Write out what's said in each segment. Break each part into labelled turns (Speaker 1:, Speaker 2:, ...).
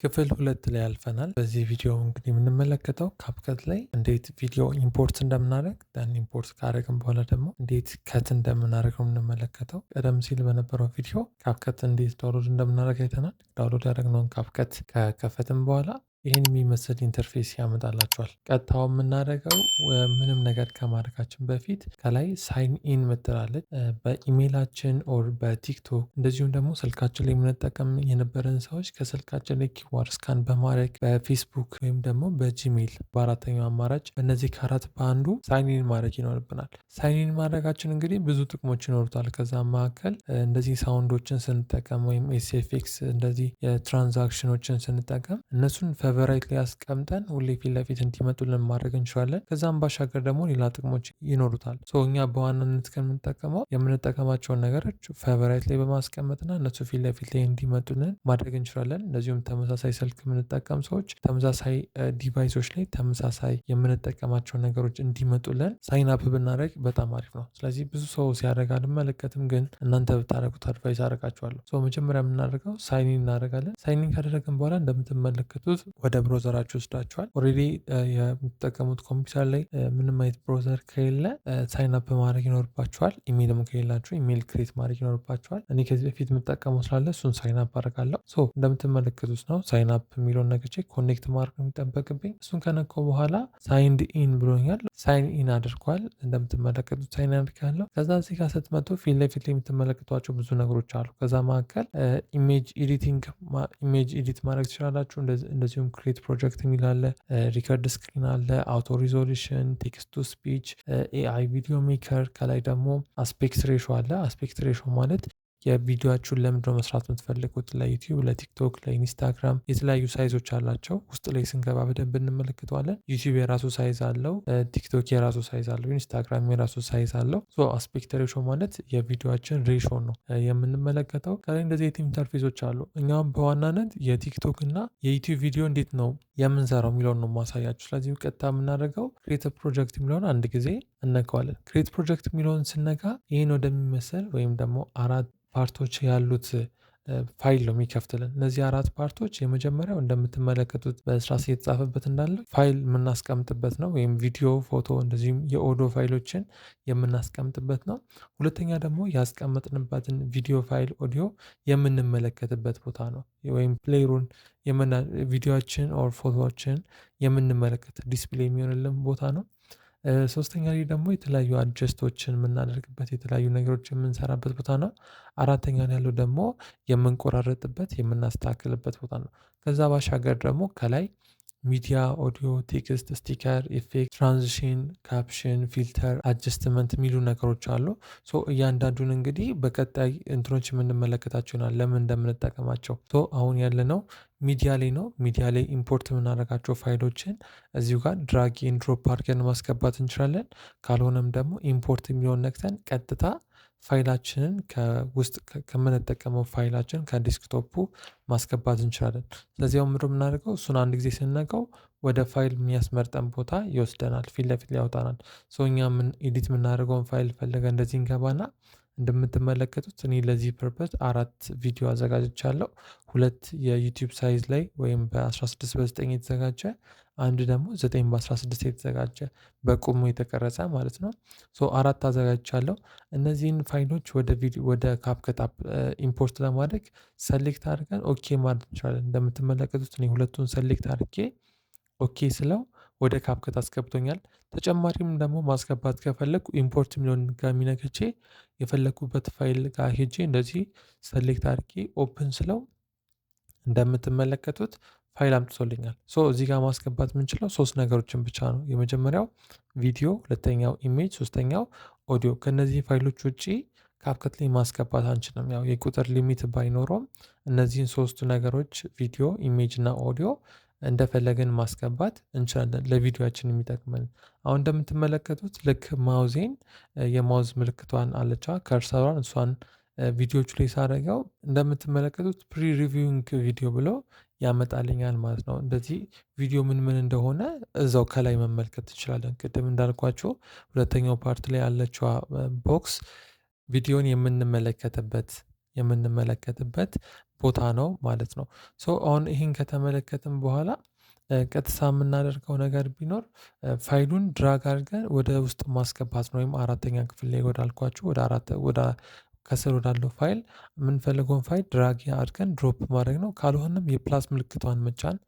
Speaker 1: ክፍል 2 ላይ አልፈናል። በዚህ ቪዲዮ እንግዲህ የምንመለከተው CapCut ላይ እንዴት ቪዲዮ import እንደምናደርግ፣ then import ካደረግን በኋላ ደግሞ እንዴት cut እንደምናደርግ ነው የምንመለከተው። ቀደም ሲል በነበረው ቪዲዮ CapCut እንዴት download እንደምናደርግ አይተናል። Download ያደረግነውን CapCut ከከፈትን በኋላ ይህን የሚመስል interface ያመጣላችኋል። ቀጥታው የምናደርገው ምንም ነገር ከማድረጋችን በፊት ከላይ sign in ምትላለች። በ email ኣችን or በ TikTok፣ እንደዚሁም ደግሞ ስልካችን ላይ የምንጠቀም የነበረን ሰዎች ከስልካችን ላይ QR scan በማድረግ፣ በፌስቡክ ወይም ደግሞ በ Gmail በአራተኛው አማራጭ፣ በእነዚህ ከአራት በአንዱ sign in ማድረግ ይኖርብናል። Sign in ማድረጋችን እንግዲህ ብዙ ጥቅሞች ይኖሩታል። ከዛ መካከል እንደዚህ sound ኦችን ስንጠቀም ወይም SFX እንደዚህ የ transition ኦችን ስንጠቀም እነሱን favorite ላይ አስቀምጠን ሁሌ ፊት ለፊት እንዲመጡልን ማድረግ እንችላለን። ከዛም ባሻገር ደግሞ ሌላ ጥቅሞች ይኖሩታል። So እኛ በዋናነት ከምንጠቀመው የምንጠቀማቸውን ነገሮች favorite ላይ በማስቀመጥና እነሱ ፊት ለፊት ላይ እንዲመጡልን ማድረግ እንችላለን። እንደዚሁም ተመሳሳይ ስልክ የምንጠቀም ሰዎች ተመሳሳይ device ኦች ላይ ተመሳሳይ የምንጠቀማቸውን ነገሮች እንዲመጡልን sign up ብናደርግ በጣም አሪፍ ነው። ስለዚህ ብዙ ሰው ሲያደርግ አልመለከትም፣ ግን እናንተ ብታደርጉት advise አደርጋችኋለሁ። So መጀመሪያ የምናደርገው sign in እናደርጋለን። Sign in ካደረግን በኋላ እንደምትመለከቱት ወደ browser ኣችሁ ይወስዳችኋል። Already የምትጠቀሙት ኮምፒውተር ላይ ምንም አይነት browser ከሌለ sign up ማድረግ ይኖርባችኋል። ኢሜይልም ከሌላችሁ email create ማድረግ ይኖርባችኋል። እኔ ከዚህ በፊት የምጠቀመው ስላለ እሱን sign up አደርጋለሁ። So እንደምትመለከቱት ነው፣ sign up የሚለውን ነክቼ connect ማድረግ ነው የሚጠበቅብኝ። እሱን ከነካው በኋላ signed in ብሎኛል። Sign in አድርጓል። እንደምትመለከቱት sign አድርጋለሁ። ከዛ እዚህ ጋር ስትመጡ ፊት ለፊት ላይ የምትመለከቷቸው ብዙ ነገሮች አሉ። ከዛ መካከል image editing፣ image edit ማድረግ ትችላላችሁ። እንደዚሁም create project የሚል አለ፣ record screen አለ፣ auto resolution፣ text to speech፣ AI video maker፣ ከላይ ደግሞ aspect ratio አለ። Aspect ratio ማለት የቪዲዮአችሁን ለምንድነው መስራት የምትፈልጉት? ለ YouTube፣ ለ TikTok፣ ለ Instagram የተለያዩ size ኦች አላቸው። ውስጥ ላይ ስንገባ በደንብ እንመለከተዋለን። YouTube የራሱ size አለው፣ TikTok የራሱ size አለው፣ Instagram የራሱ size አለው። So aspect ratio ማለት የቪዲዮአችን ratio ነው የምንመለከተው። ከላይ እንደዚህ አይነት interface ኦች አሉ። እኛም በዋናነት የ TikTok እና የ YouTube ቪዲዮ እንዴት ነው የምንሰራው የሚለውን ነው ማሳያችሁ። ስለዚህ ቀጥታ የምናደርገው create project የሚለውን አንድ ጊዜ እነካዋለን። Create project የሚለውን ስነካ ይህን ወደሚመስል ወይም ደግሞ አራት part ኦች ያሉት ፋይል ነው የሚከፍትልን። እነዚህ አራት part ኦች የመጀመሪያው እንደምትመለከቱት በእርሳስ የተጻፈበት እንዳለ ፋይል የምናስቀምጥበት ነው፣ ወይም ቪዲዮ፣ ፎቶ እንደዚሁም የኦዲዮ ፋይሎችን የምናስቀምጥበት ነው። ሁለተኛ ደግሞ ያስቀመጥንበትን ቪዲዮ ፋይል፣ ኦዲዮ የምንመለከትበት ቦታ ነው። ወይም player ኡን ቪዲዮችን or ፎቶዎችን የምንመለከት display የሚሆንልን ቦታ ነው። ሶስተኛ ላይ ደግሞ የተለያዩ adjust ኦችን የምናደርግበት፣ የተለያዩ ነገሮች የምንሰራበት ቦታ ነው። አራተኛ ላይ ያለው ደግሞ የምንቆራረጥበት፣ የምናስተካክልበት ቦታ ነው። ከዛ ባሻገር ደግሞ ከላይ media፣ audio፣ text፣ sticker፣ effect፣ transition፣ caption፣ filter፣ adjustment የሚሉ ነገሮች አሉ። So እያንዳንዱን እንግዲህ በቀጣይ እንትኖች የምንመለከታቸው ይሆናል ለምን እንደምንጠቀማቸው። So አሁን ያለነው ሚዲያ ላይ ነው። ሚዲያ ላይ import የምናደርጋቸው ፋይሎችን እዚሁ ጋር drag and drop አድርገን ማስገባት እንችላለን። ካልሆነም ደግሞ import የሚለውን ነክተን ቀጥታ ፋይላችንን ከውስጥ ከምንጠቀመው ፋይላችን ከ desktop ኡ ማስገባት እንችላለን። ስለዚህ አሁን ምንድነው የምናደርገው? እሱን አንድ ጊዜ ስንነካው ወደ ፋይል የሚያስመርጠን ቦታ ይወስደናል፣ ፊት ለፊት ያወጣናል። So እኛ ምን edit የምናደርገውን ፋይል ፈልገን እንደዚህ እንገባና እንደምትመለከቱት እኔ ለዚህ purpose አራት ቪዲዮ አዘጋጅቻለሁ። ሁለት የ YouTube size ላይ ወይም በ16 በ9 የተዘጋጀ፣ አንድ ደግሞ 9 በ16 የተዘጋጀ በቁሙ የተቀረጸ ማለት ነው። So አራት አዘጋጅቻለሁ። እነዚህን ፋይሎች ወደ ቪዲዮ ወደ CapCut app import ለማድረግ select አድርገን okay ማለት እንችላለን። እንደምትመለከቱት እኔ ሁለቱን select አድርጌ okay ስለው ወደ CapCut አስገብቶኛል። ተጨማሪም ደግሞ ማስገባት ከፈለኩ import የሚለውን ድጋሚ ነክቼ የፈለኩበት ፋይል ጋር ሄጄ እንደዚህ select አድርጌ open ስለው እንደምትመለከቱት ፋይል አምጥቶልኛል። So እዚህ ጋር ማስገባት የምንችለው ሶስት ነገሮችን ብቻ ነው። የመጀመሪያው ቪዲዮ፣ ሁለተኛው image፣ ሶስተኛው ኦዲዮ። ከእነዚህ ፋይሎች ውጪ CapCut ላይ ማስገባት አንችልም። ያው የቁጥር limit ባይኖረውም እነዚህን ሶስቱ ነገሮች ቪዲዮ፣ image እና ኦዲዮ እንደፈለግን ማስገባት እንችላለን። ለቪዲዮአችን የሚጠቅመን አሁን እንደምትመለከቱት ልክ mouse ኤን የ mouse ምልክቷን አለቻ cursor ሯን እሷን ቪዲዮቹ ላይ ሳደርገው እንደምትመለከቱት previewing video ብሎ ያመጣልኛል ማለት ነው። እንደዚህ ቪዲዮ ምን ምን እንደሆነ እዛው ከላይ መመልከት እንችላለን። ቅድም እንዳልኳችሁ ሁለተኛው part ላይ ያለችዋ box ቪዲዮን የምንመለከትበት ቦታ ነው ማለት ነው። So አሁን ይህን ከተመለከትን በኋላ ቀጥታ የምናደርገው ነገር ቢኖር ፋይሉን drag አድርገን ወደ ውስጥ ማስገባት ነው። ወይም አራተኛ ክፍል ላይ ወዳልኳችሁ ወደ አራት ወደ ከስር ወዳለው ፋይል የምንፈልገውን ፋይል drag አድርገን drop ማድረግ ነው። ካልሆነም የ plus ምልክቷን መጫን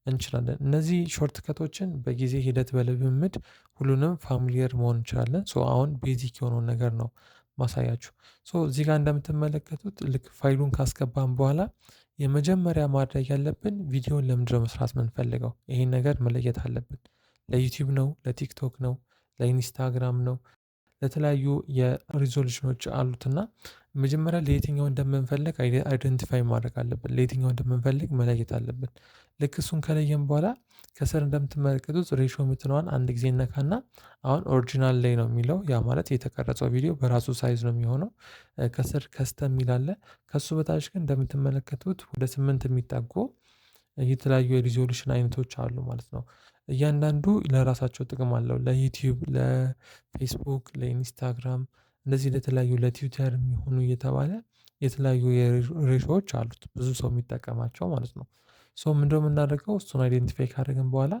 Speaker 1: እንችላለን። እነዚህ shortcut ኦችን በጊዜ ሂደት በልምምድ ሁሉንም familiar መሆን እንችላለን። So አሁን basic የሆነውን ነገር ነው ማሳያችሁ። So እዚህ ጋር እንደምትመለከቱት ልክ ፋይሉን ካስገባን በኋላ የመጀመሪያ ማድረግ ያለብን ቪዲዮን ለምንድነው መስራት የምንፈልገው? ይሄን ነገር መለየት አለብን። ለዩቲዩብ ነው፣ ለቲክቶክ ነው፣ ለኢንስታግራም ነው፣ ለተለያዩ የ resolution ኦች አሉትና መጀመሪያ ለየትኛው እንደምንፈልግ identify ማድረግ አለብን። ለየትኛው እንደምንፈልግ መለየት አለብን። ልክ እሱን ከለየን በኋላ ከስር እንደምትመለከቱት ratio የምትለዋን አንድ ጊዜ እነካና አሁን original ላይ ነው የሚለው፣ ያ ማለት የተቀረጸው ቪዲዮ በራሱ size ነው የሚሆነው። ከስር custom የሚል አለ። ከሱ በታች ግን እንደምትመለከቱት ወደ 8 የሚጠጉ የተለያዩ የ resolution አይነቶች አሉ ማለት ነው። እያንዳንዱ ለራሳቸው ጥቅም አለው። ለዩቲዩብ፣ ለፌስቡክ፣ ለኢንስታግራም እንደዚህ ለተለያዩ ለትዊተር የሚሆኑ እየተባለ የተለያዩ የ ratio ዎች አሉት ብዙ ሰው የሚጠቀማቸው ማለት ነው። So ምንድነው የምናደርገው? እሱን identify ካደረግን በኋላ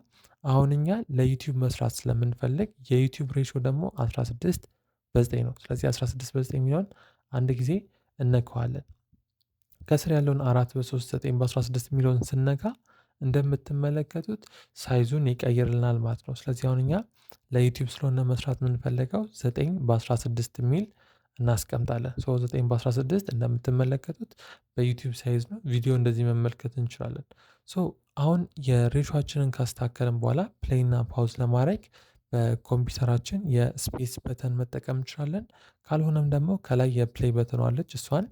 Speaker 1: አሁን እኛ ለዩቲዩብ መስራት ስለምንፈልግ የዩቲዩብ ratio ደግሞ 16:9 ነው። ስለዚህ 16:9 የሚለውን አንድ ጊዜ እነካዋለን። ከስር ያለውን 4:3 9:16 የሚለውን ስነካ እንደምትመለከቱት size ኡን ይቀይርልናል ማለት ነው። ስለዚህ አሁን እኛ ለዩቲዩብ ስለሆነ መስራት የምንፈልገው 9:16 የሚል እናስቀምጣለን። So 9:16 እንደምትመለከቱት በዩቲዩብ size ነው። ቪዲዮ እንደዚህ መመልከት እንችላለን። So አሁን የ ratio ኣችንን ካስተካከልን በኋላ play እና pause ለማድረግ በኮምፒውተራችን የ space button መጠቀም እንችላለን። ካልሆነም ደግሞ ከላይ የ play button አለች፣ እሷን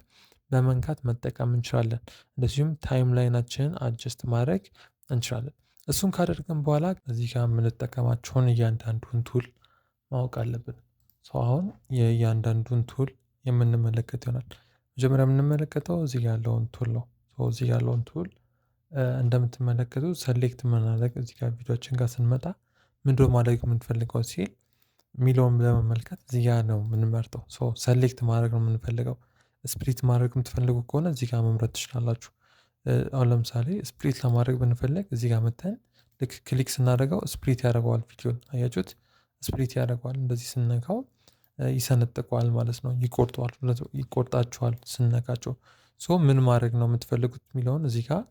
Speaker 1: በመንካት መጠቀም እንችላለን። እንደዚሁም timeline ኣችንን adjust ማድረግ እንችላለን። እሱን ካደረግን በኋላ እዚህ ጋር የምንጠቀማቸውን እያንዳንዱን tool ማወቅ አለብን። So አሁን የእያንዳንዱን tool የምንመለከት ይሆናል። መጀመሪያ የምንመለከተው እዚህ ጋር ያለውን tool ነው። So እዚህ ጋር ያለውን tool እንደምትመለከቱት select የምናደርግ እዚህ ጋር ቪዲዮችን ጋር ስንመጣ ምንድነው ማድረግ የምንፈልገው ሲል የሚለውን ለመመልከት እዚህ ጋር ነው የምንመርጠው። So select ማድረግ ነው የምንፈልገው። Split ማድረግ የምትፈልጉ ከሆነ እዚህ ጋር መምረጥ ትችላላችሁ። አሁን ለምሳሌ split ለማድረግ ብንፈልግ እዚህ ጋር መተን ልክ click ስናደርገው split ያደርገዋል ቪዲዮን። አያችሁት? Split ያደርገዋል። እንደዚህ ስንነካው ይሰነጥቀዋል ማለት ነው። ይቆርጠዋል፣ ይቆርጣቸዋል ስንነካቸው። So ምን ማድረግ ነው የምትፈልጉት የሚለውን እዚህ ጋር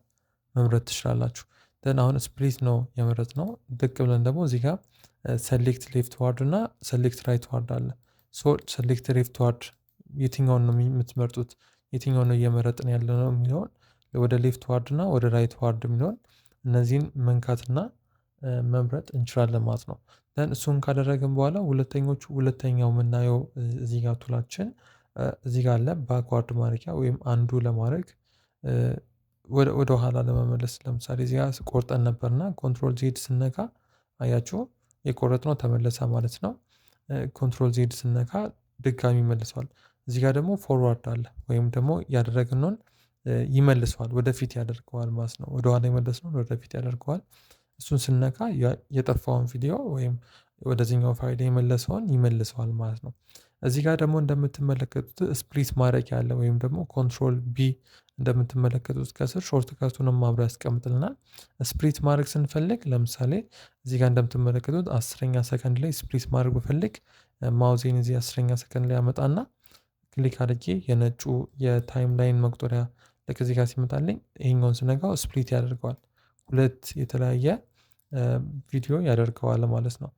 Speaker 1: መምረጥ ትችላላችሁ። Then አሁን split ነው የመረጥነው። ዝቅ ብለን ደግሞ እዚህ ጋር select leftward እና select rightward አለ። So select leftward የትኛውን ነው የምትመርጡት? የትኛውን ነው እየመረጥን ያለ ነው የሚለውን ወደ leftward እና ወደ rightward የሚለውን እነዚህን መንካትና መምረጥ እንችላለን ማለት ነው። Then እሱን ካደረግን በኋላ ሁለተኛው የምናየው እዚህ ጋር tool ኣችን እዚህ ጋር አለ backward ማድረጊያ ወይም undo ለማድረግ ወደ ኋላ ለመመለስ። ለምሳሌ እዚህ ጋር ቆርጠን ነበርና control Z ስነካ አያችሁ የቆረጥነው ተመለሰ ማለት ነው። Control Z ስነካ ድጋሚ ይመልሰዋል። እዚህ ጋር ደግሞ forward አለ ወይም ደግሞ ያደረግነውን ይመልሰዋል፣ ወደፊት ያደርገዋል ማለት ነው። ወደ ኋላ የመለስነውን ወደፊት ያደርገዋል። እሱን ስነካ የጠፋውን ቪዲዮ ወይም ወደዚህኛው ፋይል የመለሰውን ይመልሰዋል ማለት ነው። እዚህ ጋር ደግሞ እንደምትመለከቱት split ማድረግ ያለ ወይም ደግሞ control B እንደምትመለከቱት ከስር shortcut ኡንም አብሮ ያስቀምጥልናል። Split ማድረግ ስንፈልግ ለምሳሌ እዚህ ጋር እንደምትመለከቱት 10ኛ ሰከንድ ላይ split ማድረግ ብፈልግ mouse ኤን እዚህ 10ኛ ሰከንድ ላይ አመጣና click አድርጌ የነጩ የ timeline መቁጠሪያ ልክ እዚህ ጋር ሲመጣልኝ ይሄኛውን ስነካው split ያደርገዋል። ሁለት የተለያየ ቪዲዮ ያደርገዋል ማለት ነው።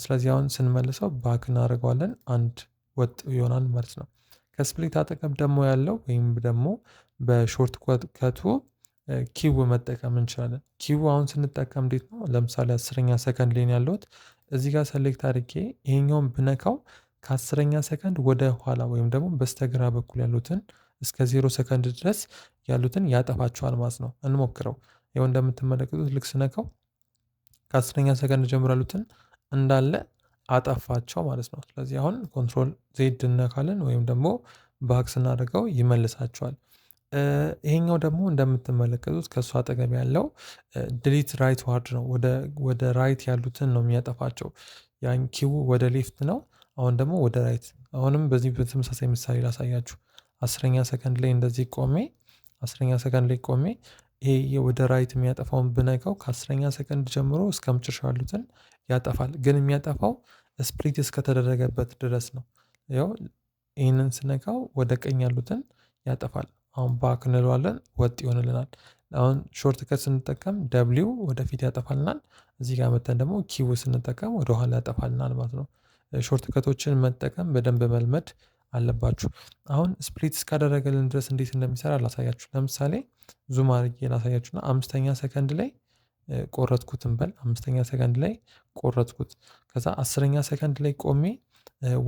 Speaker 1: ስለዚህ አሁን ስንመልሰው back እናደርገዋለን፣ አንድ ወጥ ይሆናል ማለት ነው። ከ split አጠገብ ደግሞ ያለው ወይም ደግሞ በ shortcut ኡ Q መጠቀም እንችላለን። Q አሁን ስንጠቀም እንዴት ነው? ለምሳሌ 10ኛ ሰከንድ ላይ ያለሁት እዚህ ጋር select አድርጌ ይሄኛውን ብነካው ከ10ኛ ሰከንድ ወደ ኋላ ወይም ደግሞ በስተግራ በኩል ያሉትን እስከ 0 ሰከንድ ድረስ ያሉትን ያጠፋቸዋል ማለት ነው። እንሞክረው። ይኸው እንደምትመለከቱት ልክ ስነካው ከ10ኛ ሰከንድ ጀምሮ ያሉትን እንዳለ አጠፋቸው ማለት ነው። ስለዚህ አሁን control Z እነካለን ወይም ደግሞ back ስናደርገው ይመልሳቸዋል። ይሄኛው ደግሞ እንደምትመለከቱት ከእሱ አጠገብ ያለው delete rightward ነው። ወደ right ያሉትን ነው የሚያጠፋቸው። ያን Q ወደ left ነው፣ አሁን ደግሞ ወደ right። አሁንም በዚህ በተመሳሳይ ምሳሌ ላሳያችሁ። 10ኛ ሰከንድ ላይ እንደዚህ ቆሜ 10ኛ ሰከንድ ላይ ቆሜ ይሄ ወደ right የሚያጠፋውን ብነካው ከ10ኛ ሰከንድ ጀምሮ እስከ መጨረሻው ያሉትን ያጠፋል። ግን የሚያጠፋው split እስከተደረገበት ድረስ ነው። ያው ይህንን ስነካው ወደ ቀኝ ያሉትን ያጠፋል። አሁን back እንለዋለን፣ ወጥ ይሆንልናል። አሁን shortcut ስንጠቀም W ወደፊት ያጠፋልናል። እዚህ ጋር መተን ደግሞ Q ስንጠቀም ወደኋላ ያጠፋልናል ማለት ነው። Shortcut ኦችን መጠቀም በደንብ መልመድ አለባችሁ። አሁን split እስካደረገልን ድረስ እንዴት እንደሚሰራ ላሳያችሁ። ለምሳሌ zoom አድርጌ ላሳያችሁና 5ኛ ሰከንድ ላይ ቆረጥኩት እንበል። 5ኛ ሰከንድ ላይ ቆረጥኩት። ከዛ 10ኛ ሰከንድ ላይ ቆሜ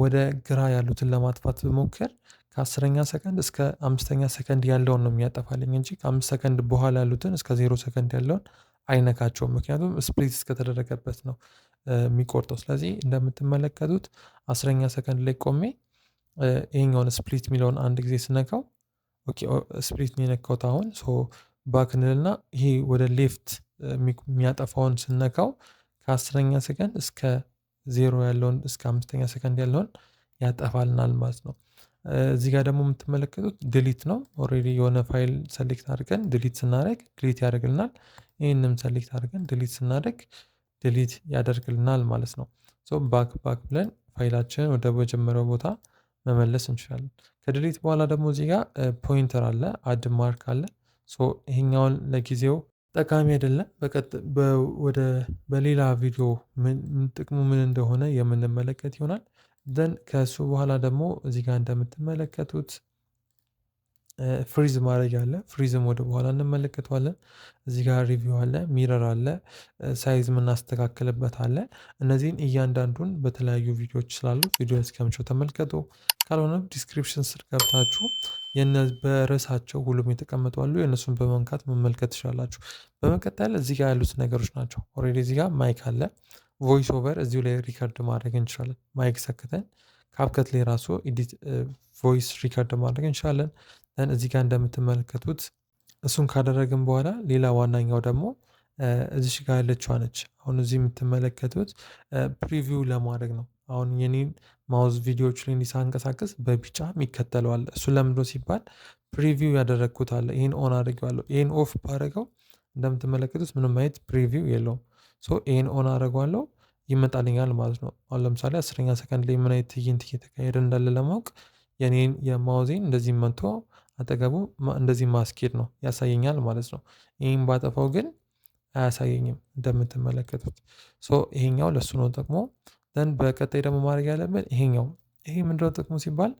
Speaker 1: ወደ ግራ ያሉትን ለማጥፋት ብሞክር ከ10ኛ ሰከንድ እስከ 5ኛ ሰከንድ ያለውን ነው የሚያጠፋልኝ እንጂ ከ5 ሰከንድ በኋላ ያሉትን እስከ 0 ሰከንድ ያለውን አይነካቸውም። ምክንያቱም split እስከተደረገበት ነው የሚቆርጠው። ስለዚህ እንደምትመለከቱት 10ኛ ሰከንድ ላይ ቆሜ ይሄኛውን split የሚለውን አንድ ጊዜ ስነካው፣ okay split ነው የነካሁት አሁን። So back እንልና ይሄ ወደ left የሚያጠፋውን ስነካው ከ10ኛ ሰከንድ እስከ 0 ያለውን፣ እስከ 5ኛ ሰከንድ ያለውን ያጠፋልናል ማለት ነው። እዚህ ጋር ደግሞ የምትመለከቱት delete ነው። Already የሆነ file select አድርገን delete ስናደርግ delete ያደርግልናል። ይህንም select አድርገን delete ስናደርግ delete ያደርግልናል ማለት ነው። So back back ብለን ፋይላችንን ወደ መጀመሪያው ቦታ መመለስ እንችላለን። ከ delete በኋላ ደግሞ እዚህ ጋር pointer አለ፣ add mark አለ። So ይሄኛውን ለጊዜው ጠቃሚ አይደለም። ወደ በሌላ ቪዲዮ ጥቅሙ ምን እንደሆነ የምንመለከት ይሆናል። Then ከእሱ በኋላ ደግሞ እዚህ ጋር እንደምትመለከቱት freeze ማድረግ አለ። Freeze ም ወደ በኋላ እንመለከተዋለን። እዚህ ጋር review አለ፣ mirror አለ፣ size የምናስተካክልበት አለ። እነዚህን እያንዳንዱን በተለያዩ ቪዲዮዎች ስላሉ ቪዲዮ እስከመጨረሻው ተመልከቱ። ካልሆነም description ስር ገብታችሁ በርዕሳቸው ሁሉም የተቀመጡ አሉ። የእነሱን በመንካት መመልከት ትችላላችሁ። በመቀጠል እዚህ ጋር ያሉት ነገሮች ናቸው። Already እዚህ ጋር mic አለ። Voice over እዚሁ ላይ record ማድረግ እንችላለን። Mic ሰክተን CapCut ላይ ራሱ edit voice record ማድረግ እንችላለን። እዚህ ጋር እንደምትመለከቱት እሱን ካደረግን በኋላ ሌላ ዋናኛው ደግሞ እዚሽ ጋር ያለችዋ ነች። አሁን እዚህ የምትመለከቱት preview ለማድረግ ነው። አሁን የኔን mouse ቪዲዮዎች ላይ እንዲህ ሳንቀሳቅስ በቢጫ የሚከተለው አለ። እሱ ለምንድነው ሲባል preview ያደረግኩት አለ። ይሄን on አድርጌዋለሁ። ይሄን off ባደረገው እንደምትመለከቱት ምንም አይነት preview የለውም። So ይሄን on አደርገዋለሁ፣ ይመጣልኛል ማለት ነው። አሁን ለምሳሌ 10ኛ ሰከንድ ላይ ምን አይነት ትዕይንት እየተካሄደ እንዳለ ለማወቅ የኔን የ mouse ኤን እንደዚህ መጥቶ አጠገቡ እንደዚህ ማስኬድ ነው፣ ያሳየኛል ማለት ነው። ይሄን ባጠፋው ግን አያሳየኝም እንደምትመለከቱት። So ይሄኛው ለሱ ነው ጥቅሙ። Then በቀጣይ ደግሞ ማድረግ ያለብን ይሄኛው፣ ይሄ ምንድነው ጥቅሙ ሲባል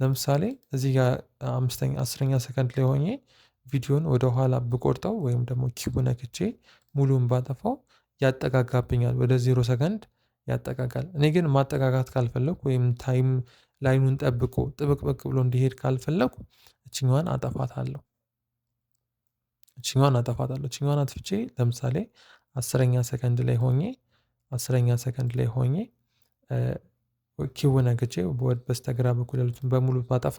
Speaker 1: ለምሳሌ እዚህ ጋር 5ኛ 10ኛ ሰከንድ ላይ ሆኜ ቪዲዮን ወደ ኋላ ብቆርጠው ወይም ደግሞ Q ነክቼ ሙሉን ባጠፋው ያጠጋጋብኛል፣ ወደ 0 ሰከንድ ያጠጋጋል። እኔ ግን ማጠጋጋት ካልፈለኩ ወይም timeline ኑን ጠብቆ ጥብቅብቅ ብሎ እንዲሄድ ካልፈለኩ እችኛዋን አጠፋታለሁ። እችኛዋን አጠፋታለሁ። እችኛዋን አጥፍቼ ለምሳሌ 10ኛ ሰከንድ ላይ ሆኜ 10ኛ ሰከንድ ላይ ሆኜ Q ነክቼ በስተግራ በኩል ያሉትን በሙሉ ባጠፋ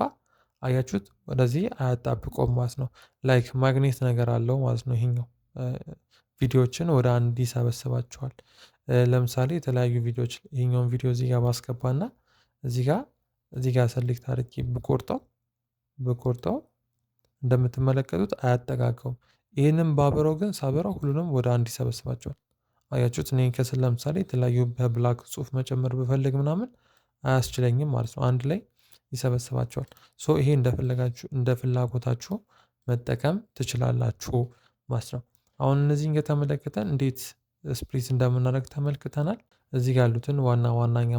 Speaker 1: አያችሁት ወደዚህ አያጣብቀውም ማለት ነው። Like ማግኔት ነገር አለው ማለት ነው። ይሄኛው ቪዲዮዎችን ወደ አንድ ይሰበስባቸዋል። ለምሳሌ የተለያዩ ቪዲዮዎች፣ ይሄኛውን ቪዲዮ እዚህ ጋር ባስገባና እዚህ ጋር select አድርጌ ብቆርጠው እንደምትመለከቱት አያጠጋጋውም። ይህንን ባበረው ግን ሳበረው ሁሉንም ወደ አንድ ይሰበስባቸዋል። አያችሁት? እኔ ከስር ለምሳሌ የተለያዩ በ black ጽሁፍ መጨመር ብፈልግ ምናምን አያስችለኝም ማለት ነው። አንድ ላይ ይሰበስባቸዋል። So ይሄ እንደፈለጋችሁ እንደ ፍላጎታችሁ መጠቀም ትችላላችሁ ማለት ነው። አሁን እነዚህን ከተመለከተን እንዴት split እንደምናደርግ ተመልክተናል። እዚህ ጋር ያሉትን ዋና ዋና እኛ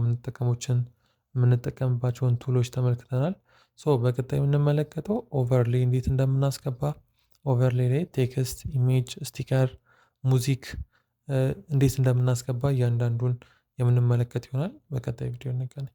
Speaker 1: የምንጠቀምባቸውን tool ኦች ተመልክተናል። So በቀጣይ የምንመለከተው overlay እንዴት እንደምናስገባ፣ overlay ላይ text፣ image፣ sticker፣ music እንዴት እንደምናስገባ እያንዳንዱን የምንመለከት ይሆናል። በቀጣይ ቪዲዮ እንገናኝ።